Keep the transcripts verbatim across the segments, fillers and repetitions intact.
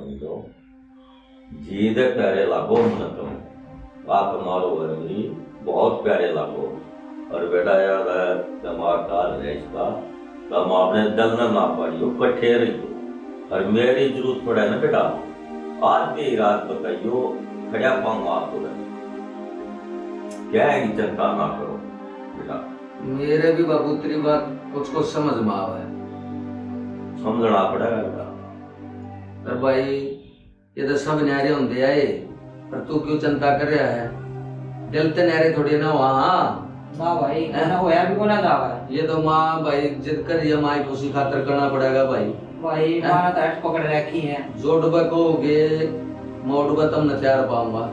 जी दे प्यारे लागो मन तुम, बात मारो है मेरी, बहुत प्यारे लागो। और बेटा याद है, दिमाग काल है इसका, तुम अपने दिल में ना पड़ियो, कट्ठे रहियो। और मेरी जरूरत पड़े ना बेटा, आज की रात बताइयो, खड़ा पाऊंगा आपको। क्या है कि चिंता ना करो बेटा। मेरे भी बाबू तेरी बात कुछ कुछ समझ में आवे। समझना पड़ेगा बेटा। अरे भाई, ये तो सब न्यारे होंदे आए, पर तू क्यों चिंता कर रहा है? दिल ते न्यारे थोड़ी ना हुआ। हाँ। ना भाई, हैं? ना होया भी कोना जावा है। ये तो माँ भाई जिद कर रही है, माँ की खुशी खातर करना पड़ेगा भाई। भाई, हैं? माँ ने तो हट पकड़ रखी है। जोड़बे कहोगे, मोड़बे तमने तैयार पाऊंगा।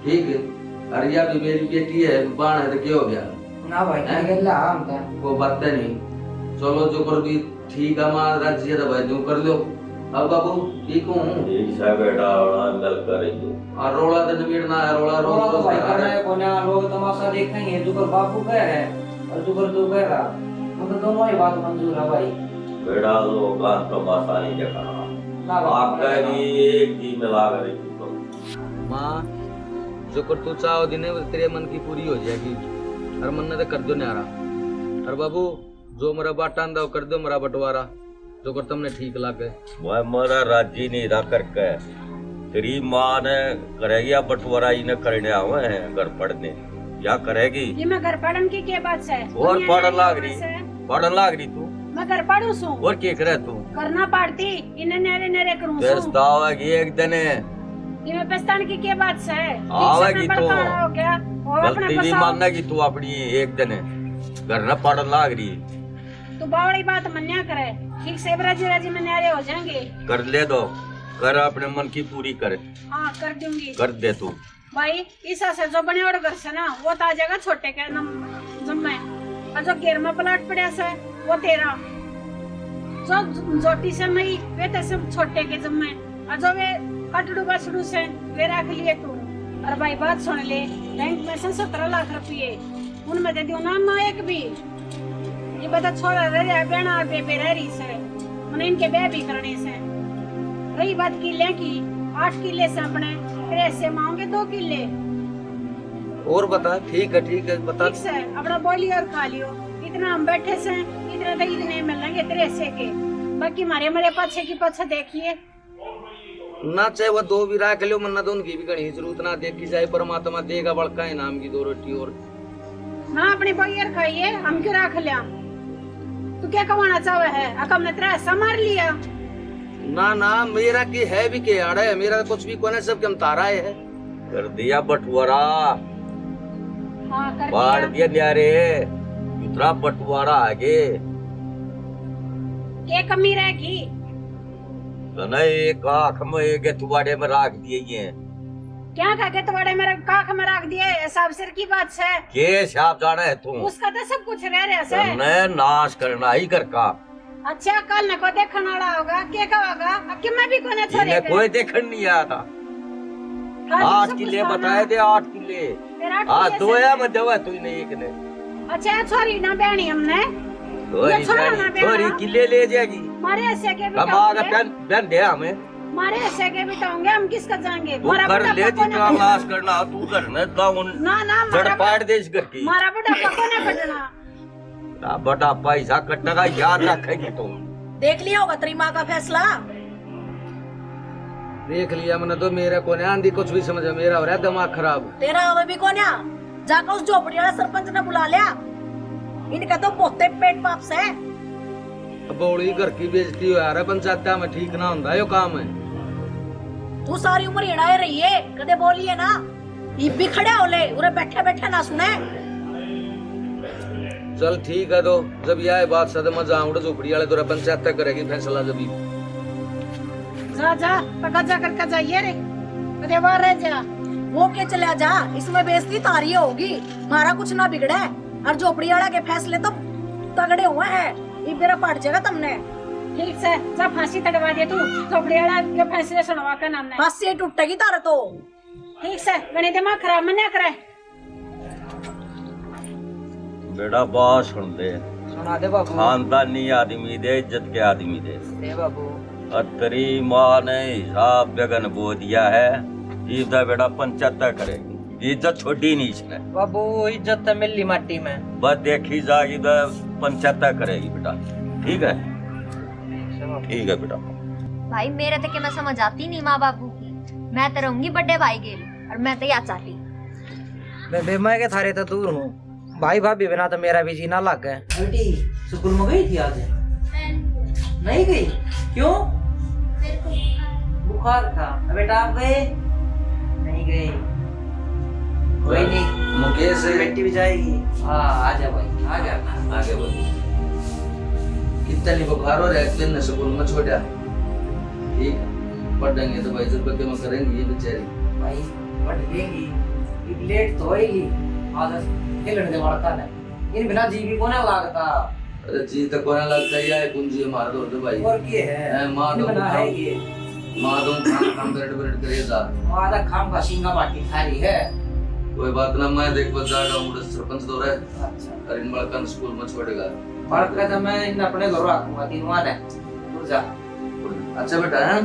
ठीक है, अरे या भी मेरी बेटी है, बाण है तो क्या हो गया? ना भाई, हैं? क्या गल्ला हम तो। वो बात नहीं। चलो, जो कर भी ठीक है, माँ राजी है तो भाई यूं कर लो। अब बाबू ठीक हूँ। ठीक से बेटा, और मिल कर रही हो। और रोला तो निबेड़ना है, रोला रोज रोला तो रोज भाई करना करना है। है कोना, लोग तमाशा देखेंगे, जो कर बाबू कह रहे हैं और जो कर तू कह रहा, हम तो दोनों ही बात मंजूर है भाई। बेटा, लोग का तमाशा नहीं देखना। ना भाई, आपका नहीं भी देखना। एक ही मिला कर रही हो। माँ, जो कर तू चाहो दिन तेरे मन की पूरी हो जाएगी। और मन ने तो कर दो न्यारा। और बाबू, जो मेरा बाटा आंदा, वो कर दो मेरा बंटवारा, जो कर तुमने ठीक लागे। मैं मेरा राजी नहीं रहा करके। तेरी माँ ने करेगी या बंटवारा, इन्हें करने आवे हैं घर पढ़ने, या करेगी? ये मैं घर पढ़न की क्या बात है? और दुनिया पढ़न में लाग आवे रही, से। पढ़न लाग रही तू। मैं घर पढ़ू सूं। और के करे तू? घर ना पढ़ती, इन्हें नेरे नेरे करूं सूं। तेरे दावेगी एक दिन। ये मैं पछतान की क्या बात है? आवेगी तो। बड़काना हो गया। और अपने गलती भी बसाओ। मानेगी तू अपनी एक दिन। घर ना पढ़न लाग रही। तू बावली बात मन्या करे, ठीक से राजी राजी में न्यारे हो जाएंगे। कर ले दो, कर अपने मन की पूरी कर। हाँ, कर दूंगी। कर दे तू। भाई, इसा से जो बने और घर से ना, वो तो आ जाएगा छोटे के नम-, जम्मे। और जो घेर में प्लाट पड़ा से, वो तेरा। जो जोटी से मई, वे तो सब छोटे के जम्मे। और जो वे कटड़ू बसड़ू से, वे रख लिए तू। और भाई, बात सुन ले, बैंक में से सत्रह लाख रुपये, उनमें दे दियो ना, ना एक भी। ये बता, छोरा रह रहा, बहना बेबे रह रही से, मैंने इनके ब्याह भी करने से। रही बात किले की, आठ किले से अपने, तेरे से मांगे दो किले। और बता, ठीक है, ठीक है, बता। ठीक से, अपना बोली और खा लियो। इतना हम बैठे से, इतने तो इतने मिलेंगे तेरे से के। बाकी हमारे, हमारे पाछे की पाछे देखिए। ना चाहे वो दो भी राख लो, मन्ना तो उनकी भी घणी जरूरत ना, देखी जाए परमात्मा देगा बड़का इनाम की दो रोटी और। ना अपनी बगैर खाइए, हम क्यों राख लिया? तू क्या कमाना चाहे है? अक हमने तेरा हिस्सा मार लिया। ना, ना, मेरा की है भी के आड़ा है, मेरा तो कुछ भी कोने, सब के हम तारा है। कर दिया बंटवारा। हाँ, कर बांट दिया। दिया न्यारे, दूसरा बंटवारा आगे। के कमी रहेगी? तने एक आंख में, एक गथवाड़े में राख दिए ये। क्या का गथवाड़े में, काख में राख दिए? हिसाब सिर की बात है। के हिसाब जाना है तू? उसका तो सब कुछ रह रहा है। तने नाश करना ही घर का। अच्छा, कल ने को देखण वाला होगा, के कहोगा? अब कि मैं भी कोने छोरे इन्हें के। कोई देखण नहीं आया था। हाँ, आठ सब किले कुछ बताए था। दे, आठ किले। तेरा आठ आज किले दो से या है। मैं देवा तू इन्हें एक ने। अच्छा, छोरी ना बहनी हमने। छोरी ये छोरा जानी, ना बहना। छोरी किले ले जाएगी। मारे ऐसे के भी हम आगे होंगे। बहन, बहन दे हमें। मारे ऐसे के भी होंगे, हम किसका जाएंगे? तू हमारा कर बुढ़ापा ले, कोने जितना पड़ना। नाश करना, तू कर, मैं गाऊं। ना, ना, जड़ हमारा पाड़ दे इस घर की। हमारा बुढ़ापा कोने पड़ना। ना बेटा, पैसा कटेगा, याद रखेगी तू। देख लिया होगा तेरी माँ का फैसला। देख लिया मैंने तो, मेरे को नहीं आंदी कुछ भी समझ, मेरा हो रहा है दिमाग खराब। तेरा आवे भी को ना, जाकर उस झोपड़ी वाला सरपंच ने बुला लिया। इनका तो बहुते पेट पाप से। अब बौली घर की बेइज्जती हो यार, पंचायत में ठीक ना होंदा यो काम है। तू सारी उम्र हिड़ाए रही है, कदे बोलिए ना। इब भी खड़े हो ले, उरे बैठे बैठे ना सुने। चल ठीक है, तो जब यह बात सद में जाऊं, उड़े झोपड़ी वाले तो पंचायत तक करेगी फैसला जब ही। जा, जा, पका जा करके जाइए रे, कदे बाहर रह जा। वो के चला जा, इसमें बेइज्जती तारी होगी, मारा कुछ ना बिगड़े। और झोपड़ी वाला के फैसले तो तगड़े हुए हैं, इब बेरा पड़ जाएगा तुमने। ठीक से, जा फांसी तड़वा दे तू, झोपड़ी वाला के फैसले सुनवा के नाम ने। फांसी टूटेगी तारे तो। ठीक से, घणे दिमाग खराब मन्या करे। बेटा, बात सुन ले। सुना दे बाबू। खानदानी आदमी दे, इज्जत के आदमी दे। दे बाबू। और तेरी माँ ने हिसाब बेगन बो दिया है। इधर बेटा पंचायत करेगी, इज्जत छोड़ी नहीं इसने। बाबू, इज्जत तो मिली माटी में। बस देखी जा, इधर पंचायत करेगी बेटा। ठीक है, ठीक है बेटा। भाई, मेरे तो के मैं समझ आती नहीं माँ बाबू की। मैं तो रहूंगी बड़े भाई गेल और मैं तो या चाहती। बेबे, मैं के थारे तो दूर हूँ, भाई भाभी बिना तो मेरा भी जीना लागे। बेटी, स्कूल में गई थी आज? नहीं गई। क्यों? मेरे को बुखार था। बेटा, आप गए? नहीं गए। कोई नहीं, मुकेश, बेटी भी जाएगी। हाँ, आ जा भाई, आ जा। आ गया भाई। कितना नहीं बुखार हो रहा है, एक दिन ने स्कूल में छोड़ा। ठीक, पढ़ेंगे तो भाई जब के में करेंगे ये बेचारी। भाई, पढ़ लेगी, ये लेट तो होएगी। आज खेलने दे वाला था ना। इन बिना जी भी कोना लागता। अरे जी तो कोना लागता, या है कुंजी हमारा दौर दे भाई। और के है? हैं, माँ इन तो बिना खाम, है ये? माँ तो खाम, खाम, बरेड, बरेड करे जा। माँ तो खाम का सिंगा बाटी खा रही है। कोई बात ना, मैं देख बस जाएगा, उड़े सरपंच दौर है। अच्छा। और इन बालका ने स्कूल में छोड़ेगा। बालका तो मैं इन अपने घर रखूंगा, तीन माँ ने। तू जा। अच्छा बेटा, हैं?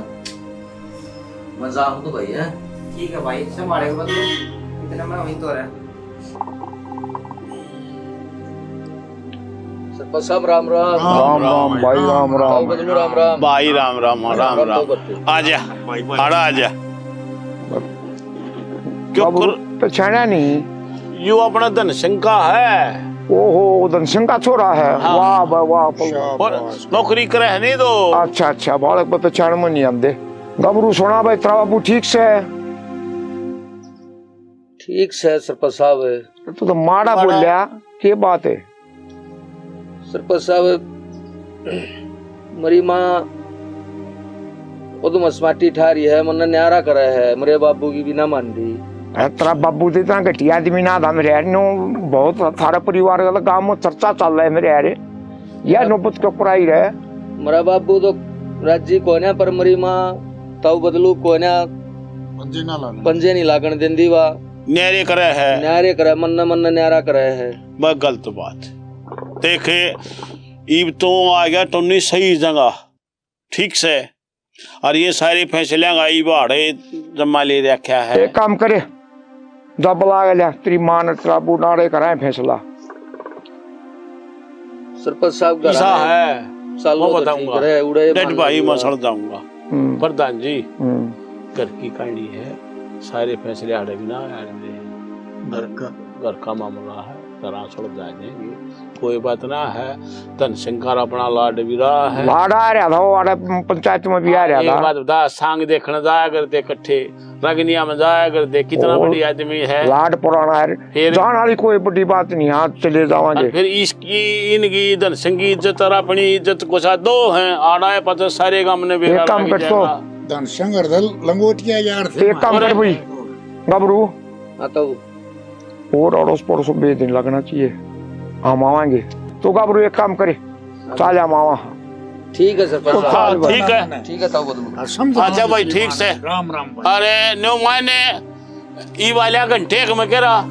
मैं जाऊँ तो भाई, हैं? ठीक है भाई, संभाले के बदले इतने में वहीं तो रहे। सरपंच साहब, राम राम। राम राम भाई, राम राम। बदलू, राम राम। भाई, राम राम, राम राम। आजा, आड़ा आजा। क्यों बाबू, कर पहचाना नहीं? यू अपना धन सिंह का है। ओहो, धन सिंह का छोरा है। हाँ। वाह भाई, वाह, वाह। और नौकरी करे है नहीं तो। अच्छा, अच्छा, बालक पे पहचान में नहीं आंदे। गबरू, सुना भाई, तेरा बाबू ठीक से है? ठीक से है सरपंच साहब। तू तो माड़ा बोल्या, के बात है? सरपंच साहब, मरी माँ उदम माटी ठा रही है, मन्ने न्यारा करे है, मरे बाबू की भी ना मान रही। अरे, तेरा बाबू तो इतना घटिया आदमी ना था मेरे यार, नो बहुत थारा परिवार का गांव में चर्चा चल रहा है मेरे यार। यह नौबत के ऊपर आई रहे। मरा बाबू तो राजी कोन्या, पर मरी माँ ताऊ बदलू कोन्या पंजे ना लागण। पंजे नहीं लागण देंदी वा। न्यारे करे है। न्यारे करे, मन्ने मन्ने न्यारा करे है। वह गलत बात। देखे, इब तो आ गया टोनी सही जगह, ठीक से। और ये सारे फैसले का इब आड़े जमा ले रखा है। एक काम करे, जब लाग लिया, तेरी माँ ने तेरा बू नाड़े कराए फैसला। सरपंच साहब घर ऐसा आए, है, सालों वो तक बताऊंगा। घर है, उड़े डेड मार भाई दिया। मैं सड़ जाऊंगा। हम्म। प्रधान जी, हम्म। घर की कहानी है, सारे फैसले आड़े भी ना आड़े। घर का, घर का मामला है, घरां सड़ जाएंगे, कोई बात ना है। धन सिंह का अपना लाड भी रहा है। लाड आ रहा था, वो आड़े पंचायत में भी आ रहा ये था। बात बता, सांग देखने जाया करते इकट्ठे, रगनिया में जाया करते, कितना और बड़ी आदमी है। लाड पुराना है, फिर जान वाली कोई बड़ी बात नहीं, हाँ, चले जावांगे। और फिर इसकी, इनकी, धन सिंह की इज्जत और अपनी इज्जत को सा दो हैं, आड़ा है पता सारे गांव ने बेरा एक काम कर तो। धन सिंह हरदल लंगोटिया यार थे। एक काम कर भाई, गबरू। हाँ तो। और अड़ोस पड़ोस में दिन लगना चाहिए, हम आवांगे। तो गबरू एक काम करे, चाल हम आवा। ठीक है सरपंच साहब। हाँ, ठीक है। ठीक है, तब बदलू। अच्छा भाई, ठीक से। राम राम भाई। अरे न्यू मायने ई वाल्या घंटे एक में कह रहा।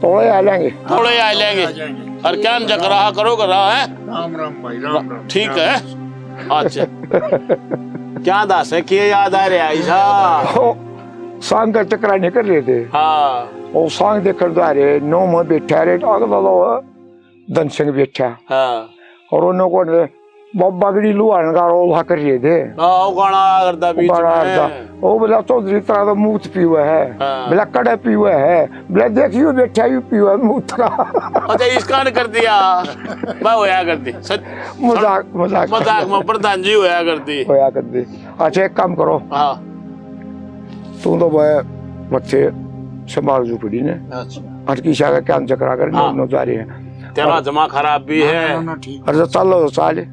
थोड़े आ लेंगे। थोड़े आ लेंगे। और क्या जकरा करो करा है। राम राम भाई, राम राम। ठीक है। अच्छा। क्या दस है, के याद आ रहा है ऐसा? ओ, सांग का चक्रा नहीं कर रहे थे। हाँ। ओ सांग देखकर जा रहे, नौ में बैठा रहे, अगला लो, धन सिंह बैठा। हाँ। और उन्होंने को बाबा गड़ी लुहान का रोला कर रहे थे। हाँ, वो गाना करता बीच गाना में। करता। वो बोला, "चौधरी, तेरा तो मुफ्त पीवे है।" हाँ। बोला, "कड़े पीवे है?" बोला, "देखियो, बैठा ही पीवे है मुफ्त का।" अच्छा, इसका ने कर दिया। मैं होया करती। सच, मजाक, मजाक। मजाक में प्रधान जी होया करती। होया करती। अच्छा, एक काम करो। हाँ। तू तो भाई बच्चे संभाल जो पड़ी ने। अच्छा। अटकी शाह का क्या चक्रा कर, हाँ। नौ जा रहे हैं। तेरा और जमा खराब भी ना, है। ना, ना, ठीक। अरे, तो चलो, तो चाल।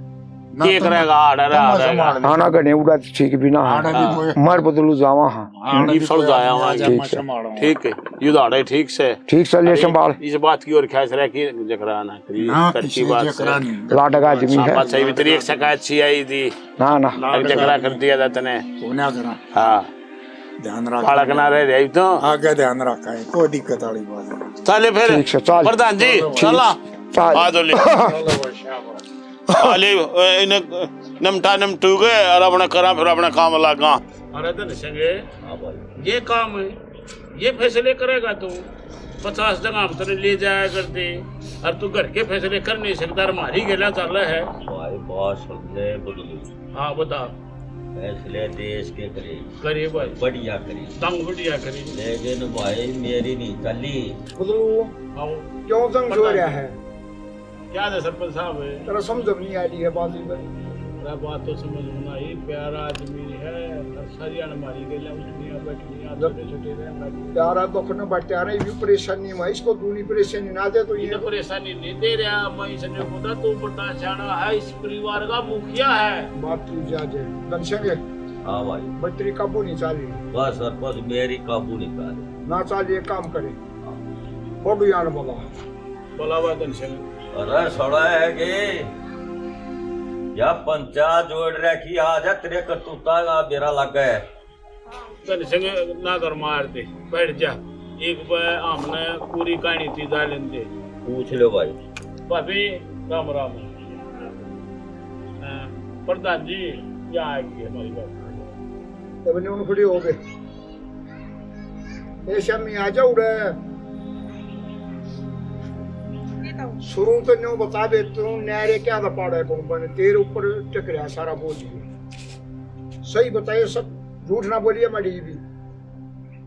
ना, के तो करेगा, ना, आड़ा तो रहा ना रहेगा। संभाल। हाँ, ना, घने उड़ा तो ठीक भी ना है। आड़ा भी हाँ। कोई मर बदलू जावा, हाँ। हाँ, आड़ा भी ईब सड़ कोई जाया आदमी वहाँ। आ जा, ठीक मैं से। संभालूंगा। ठीक है, ये तो आड़े ठीक से। ठीक से, ले अरे, संभाल। इस बात की और ख्याल रह कि जकरा ना करी, ना, सच्ची किसी बात जकरा से। नहीं। लाडक आदमी है। शाबाश, सही भी तेरी एक शिकायत सी आई थी। ना, ना। लाडक एक जकरा आदमी। कर दिया था तने। वो ना करा। हाँ। ध्यान रख। बालक ना रह जाए तो। आगे ध्यान रखा है, कोई दिक्कत वाली बात नहीं। चले फिर। ठीक से, चल। प्रधान जी, चलो भाई। चला। चल। आ जाओ ले। चलो भाई, शाबाश। हाले, ए, इन्हें नमटा नमटू गए और अपना करा, फिर अपना काम लागा। अरे धन संगे, हाँ भाई। ये काम है, ये फैसले करेगा तू? पचास जगह हम तेरे ले जाया करते, और तू घर के फैसले कर नहीं सकता, और मारी गेला चल है। भाई, बात सुन ले बदलू। हाँ, बता। फैसले देश के करे। करे भाई। बढ़िया करे। तंग बढ़िया करे। लेकिन भाई, मेरी नहीं चली। बदलू, हाँ। क्यों तंग हो रहा है? क्या है सरपंच साहब? तेरा समझ में नहीं आ रही है बात इधर। अरे बात तो समझ में ना आई, प्यारा आदमी है, और सारी अनमारी के लिए उठनिया बैठनिया, जब छोटे छोटे रहने लगे। प्यारा दुख न बटे, अरे भी परेशानी में, इसको दूनी परेशानी ना दे तो ये ये तो परेशानी नहीं दे रहा, मैं इसने बोला तू बड़ा सियाना है, इस परिवार का मुखिया है। बात तू जा जे। धन संगे। हाँ भाई। बस तेरी काबू नहीं चाल रही। बस सरपंच मेरी काबू नहीं चाल रही। ना चाल, ये काम करे। हाँ। बड़ू यान बाबा। बोला हुआ धन संगे। अरे सड़ा है के या पंचायत जोड़ रखी, आज है तेरे करतूता का बेरा लग गया। धन संगे ना कर मार दे, बैठ जा। एक बार हमने पूरी कहानी ती जा लेंदे। पूछ लो भाई। भाभी, राम राम। हाँ, प्रधान जी, यहाँ आ गई हमारी बात। तब इन्हें उन खड़ी हो गए। ए श्यामी, आ जा उड़े। ये तो शुरू तो न्यू बता दे, तू न्यारे क्या था पाड़ा है, कौन बने? तेरे ऊपर टकराया सारा बोझ भी। सही बताए सब, झूठ ना बोलिए माड़ी भी।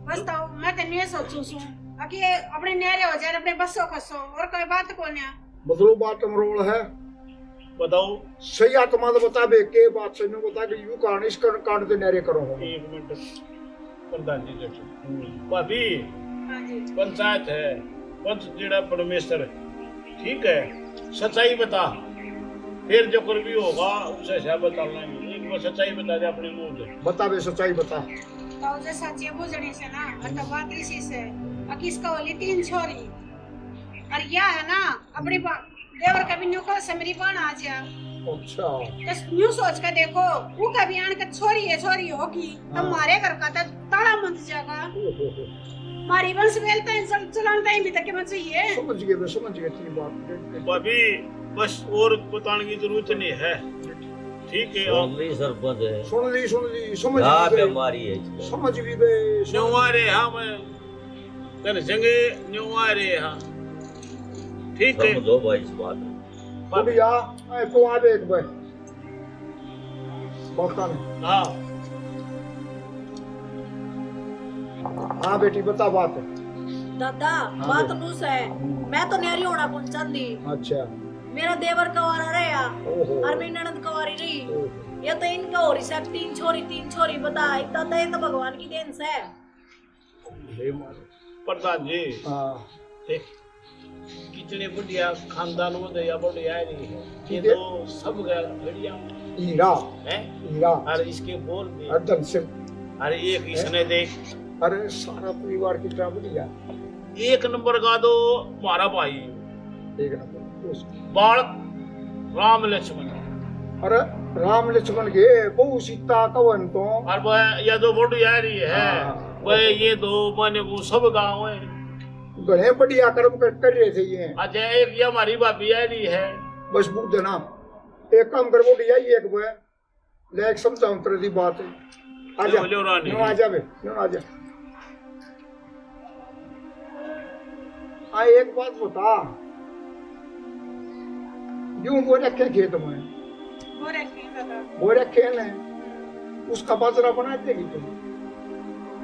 बस तो मैं तो न्यू सोचू सू, आके अपने न्यारे हो जाए, अपने बसो खसो, और कोई बात कोन्या। मतलब बात मरोड़ है। बताओ। सही आत्मा तो बता बे, के बात सही में बता के यू कारण, इस कारण, कारण ते न्यारे करो हो। एक मिनट, प्रधान जी, देखो। हम्म। भाभी, हाँ जी। पंचायत है, पंच जेड़ा परमेश्वर, ठीक है, सच्चाई बता, फिर जो कुछ भी होगा, उसे हिसाब बता लेंगे। एक बार सच्चाई बता दे अपने मुंह से। बता बे, सच्चाई बता। तो जे सच्चे बुझने से ना, और तो बात इसी से, आ किसका होली तीन छोरी, और या है ना, अपनी बा-, देवर का भी न्यू को समरी बन आ जा। अच्छा। तो न्यू सोच के देखो, वो कभी आन के छोरी है, छोरी होगी, तो हाँ। हमारे घर का तो ताला बंद जाएगा। ओहो हो। हमारी वंश वेल तो चल-, चलान टाइम भी तक के चाहिए। समझ गए, मैं समझ गया तेरी बात। भाभी, बस और बताने की जरूरत नहीं है। ठीक है, सुन आप ली सरपंच है। सुन ली, सुन ली, समझ क्या भी गए। बीमारी है इसका? समझ भी गए, समझ न्यू आ रहे, हाँ, मैं धन संगे न्यू आ रहे, हाँ। ठीक है। समझो भाई इस बात को। बोलिया, ए, तू आ बे एक बार। बता ना। हाँ। हाँ बेटी, बता बात। दादा, हाँ बात बेटी। नू से, हम्म। मैं तो न्यारी होना कौन चाहती। अच्छा। मेरा देवर कवारा रहा ओहो। और मेरी ननद कवारी रही। ओहो। ये तो इनका हो रही सब तीन छोरी, तीन छोरी बता, इतना तो, ये तो भगवान की देन से। हे मारे। प्रधान जी, हाँ। देख, कितने बढ़िया खानदान वो दे या बढ़िया नहीं है। ये ठीक है। तो सब गया बढ़िया। हीरा। हैं? हीरा। और इसके बोल भी। और धन से। अरे एक हैं? इसने देख। अरे सारा परिवार कितना बढ़िया। एक नंबर का तो हमारा भाई। एक नंबर। उस बालक राम लक्ष्मण। अरे राम लक्ष्मण के बहू सीता कवन तो। और वो या तो फोटो आ रही है। हाँ। वो ये तो मैंने वो सब गाँव है। घणे बढ़िया कर्म कर, कर रहे थे ये। अच्छा, एक ये हमारी भाभी आ रही है। बस बुझ देना। एक काम कर, वो ले आई एक बार। ले, एक समझाऊं तेरे दी बात। आ जा। लो, लो, रानी। लो, आ जा बे, लो, आ जा। आ, एक बात बता। यूं वो रखे खेत में। वो रखे दादा। वो रखे ने। उसका बाजरा बना देगी तू?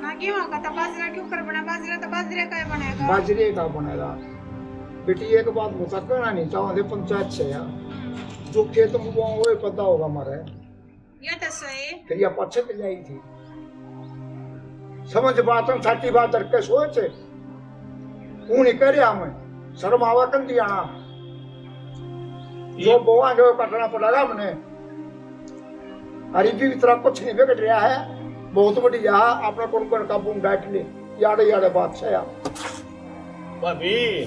ना, गेहूं का तो बाजरा क्यों कर बना? बाजरा तो बाजरे का ही बनेगा। बाजरे का बनेगा। बेटी, एक बात बता, कहना नहीं चाहते पंचायत से यार। हम्म। जो खेत में बोआ, वो ही पता होगा हमारे। या तो सही। फिर या पाछे तो लाई थी। समझ बात, हम साची बात करके सोच। ऊ नहीं कह रहा मैं, शर्म आवा कंधी आना। जो ये बोआ जो कटना पड़ेगा हमने। अरे भी इतना कुछ नहीं बिगड़ रहा है, बहुत बढ़िया, अपना कुनबन का बूंद डाट ले, याडे याडे बात से यार। भाभी,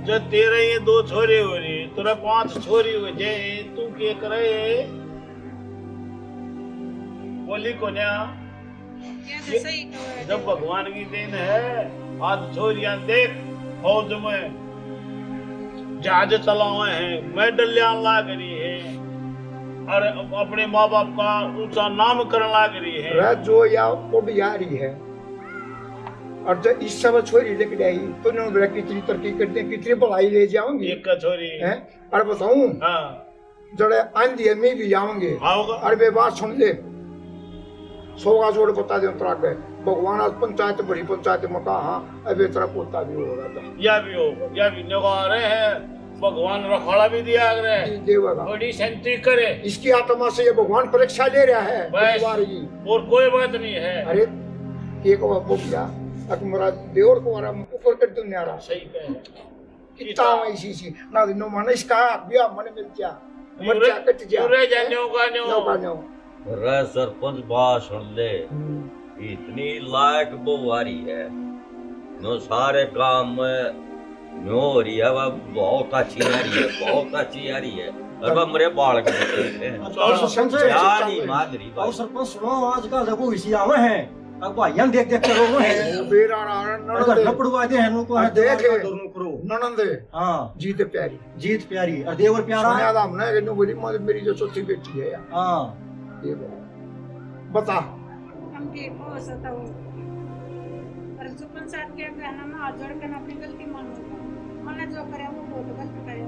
जो तेरे ये दो छोरे हो रही, तेरे पांच छोरी हो जाए, तू के करे? बोली कोन्या। ये तो ये सही कहो है। जब भगवान की देन है, आज छोरियां देख, फौज में जहाज चलावे हैं, medal लान लाग रही है। और अपने माँ बाप का ऊंचा नाम करने लाग रही है। रह जो या उड़ जा रही है। और जब इस सब छोरी लेके आई, तो इन्होंने बोला, "कितनी तरक्की कर दी, कितनी भलाई ले जाऊंगी।" एक का छोरी। हैं? और बताऊं? हाँ। जड़े आंधी है, मी भी आऊंगे। आओगा। और वे बात सुन ले। सौ का जोड़ बता दे उतरा के। भगवान आज पंचायत, बड़ी पंचायत में कहा, हाँ, अबे तेरा पोता भी होगा। या भी होगा, या भी नगारे हैं। भगवान रखवाला भी दिया करे। जी, देवेगा। बड़ी शांति करे। इसकी आत्मा से ये भगवान परीक्षा ले रहा है, बस। परिवार की। और कोई बात नहीं है। अरे, एक बार बोल दिया, अब मेरा देवर को आराम ऊपर कर दो न्यारा। सही कहे। कितना इसी सी, ना नो मन इसका ब्याह मन मिल जा, मर जा, कट जा। पूरे जा, न्यो का न्यो। न्यो का न्यो। रे सरपंच, बात सुन ले। हम्म। इतनी लायक बहू आ रही है, नो सारे काम में न्यो हो रही है, वह बहुत अच्छी आ रही है, बहुत अच्छी आ रही है। अब हमरे बालक बच्चे हैं। अच्छा, और सरपंच, क्या नहीं मान रही भाई। और सरपंच सुनो, आजकल देखो इसी आवे हैं, अब भाइयां देख देख के रो रहे हैं। बेरा ना, ना, अगर ननद। लपड़वा दे हैं, नु को है, अब देख, दौर नु करो। ननद। हाँ। जीत प्यारी। जीत प्यारी और देवर प्यारा। सुना था हमने कि नु बोली, "मगर मेरी जो चौथी बेटी है यार।" हाँ। ये बात। बता। हम ठीक हो सता हो। और जो पंचायत के कहना में हाथ जोड़ कर अपनी गलती मानूंगा। मैंने जो करे वो बहुत गलत करे।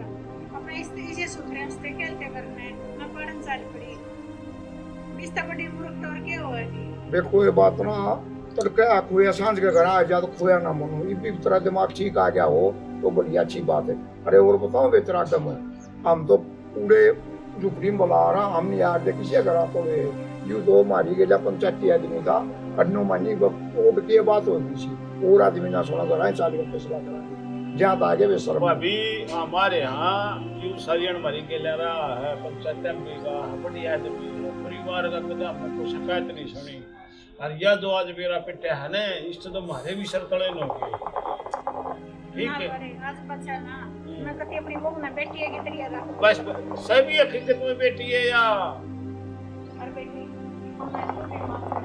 अपने इस, इसे सुधरे, इससे खेलते करने, मैं पढ़न चल पड़ी। इससे बड़ी मूर्ख तो और क्या होगी? देखो, ये बात ना, तड़के आ खोया, सांझ के घर आ जा तो खोया ना मनो। ये भी तेरा दिमाग ठीक आ गया हो तो बड़ी अच्छी बात है। अरे, और बताओ बेतरा, हम तो पूरे झुपड़ी में बुला रहा, हम यार दे किसी घर तो वे, यू दो मारी गेला पंचायती आदमी का, अन्नो मानी ब-, कोर्ट की ये बात हो गई सी, और आदमी ना सुना करा, चाल के फैसला करा, ज्यादा आगे वे शर्म। भाभी, हमारे यहाँ यू सारियन मारी गेला रहा है, पंचायत में का, बड़ी आदमी है, परिवार का कदे हमने कोई शिकायत नहीं सुनी। और या जो आज बेरा पिट्या है ना, इससे तो म्हारे भी सर तले न हो गए। ठीक ना है। करे, आज बच्चा ना, हम्म। मैं कती अपनी बहू ने बेटी है कि तेरी है। बस, बस, सभी हकीकत में बेटी है या? और बेटी, हम ऐसे भी माँ,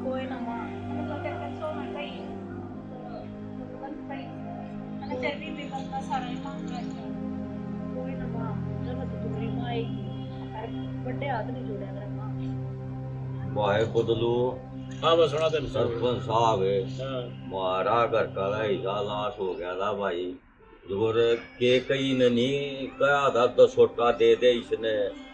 कोई ना माँ, हम तो तेरे को सौ में कही। अरे तेरी भी बंदा सारा ही काम कर। कोई ना माँ, जब तो तुम्हारी माँ आएगी, अरे बड़े हाथ नहीं जोड़ा मेरा माँ। भाई बदलू। हाँ, बस सुना दे। सरपंच साहब है। हाँ। म्हारा घर का हिस्सा लाश हो गया था भाई। और के कहीं ने नहीं कहा था, दसोटा दे दे इसने।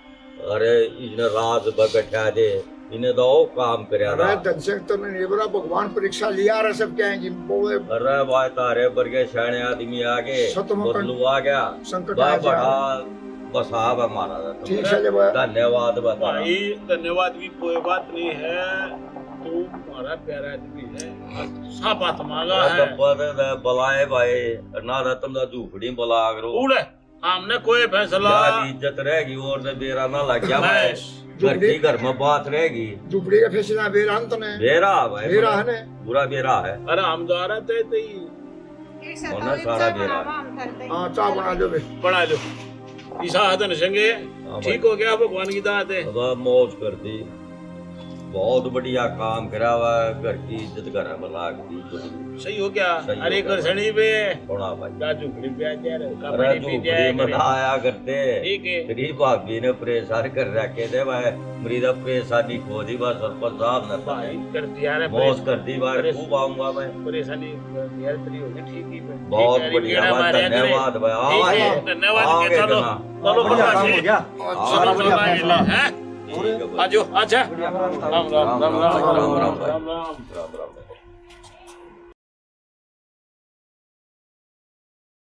अरे, इन्हें राज ब बैठा दे, इन्हें तो ओ काम करया अरे, था। धनसिंह, तन्ने नहीं बरा, भगवान परीक्षा लिया रहे सब क्या है जी, बोले। अरे भाई, तारे बरगे सियाणे आदमी आ गए, सतमकन बदलू आ गया, संकट बा-, आ जा। बड़ा बसाव है महाराज, ठीक है जी, भाई। धन्यवाद बता। भाई, धन्यवाद की कोई बात नहीं है, तू हमारा प्यारा आदमी है, साफ आत्मा का अरे, है। तो पद दे, बुलाए भाई, ना रतन दा झूपड़ी बुला करो। उड़े। हमने कोई फैसला। यार, इज्जत रहेगी और तो बेरा ना लग गया भाई। बस। घर की घर में बात रहेगी। झुपड़ी का फैसला बेरा अंत ने। बेरा भाई, बेरा बेरा। है ने। पूरा बेरा है। अरे हम जा रहे थे, थे ही। एक साथ होना और सारा चाय बेरा। बनावा हम करते हैं। हाँ, चाय बना लो बे। बना लो। ईसा हदन संगे हाँ भाई। ठीक हो गया भगवान की दात है। अब मौज कर दी। बहुत बढ़िया काम करा हुआ है, घर की इज्जत घर में लाग दी। सही हो गया? सही हो अरे गया। कर सनी बे। थोड़ा भाई। राजू खड़ी पे आ जा रे, अरे कपड़े भी झोपड़ी दिया में करे। ना आया करते। ठीक है। तेरी भाभी ने परेशान कर रखे थे भाई, मेरी तो परेशानी खो दी बस सरपंच साहब ने। भाई कर दिया रे मौज परेशान। कर दी भाई, परेश-, खूब आऊंगा मैं। परेशानी यार तेरी होगी ठीक ही पे। बहुत ठीक है, बढ़िया गेड़ा बात, मारे धन्यवाद करे। भाई। ठीक है, आवांगे, धन्यवाद आवांगे के, चलो। घना। चलो, बढ़िया काम हो गया। चलो, बढ़िया चलो, काम हो गया। हैं? ठीक है भाई। आजो, अच्छा। बढ़िया काम। राम, राम, राम, राम, राम, राम, राम, राम। राम, राम। राम, राम।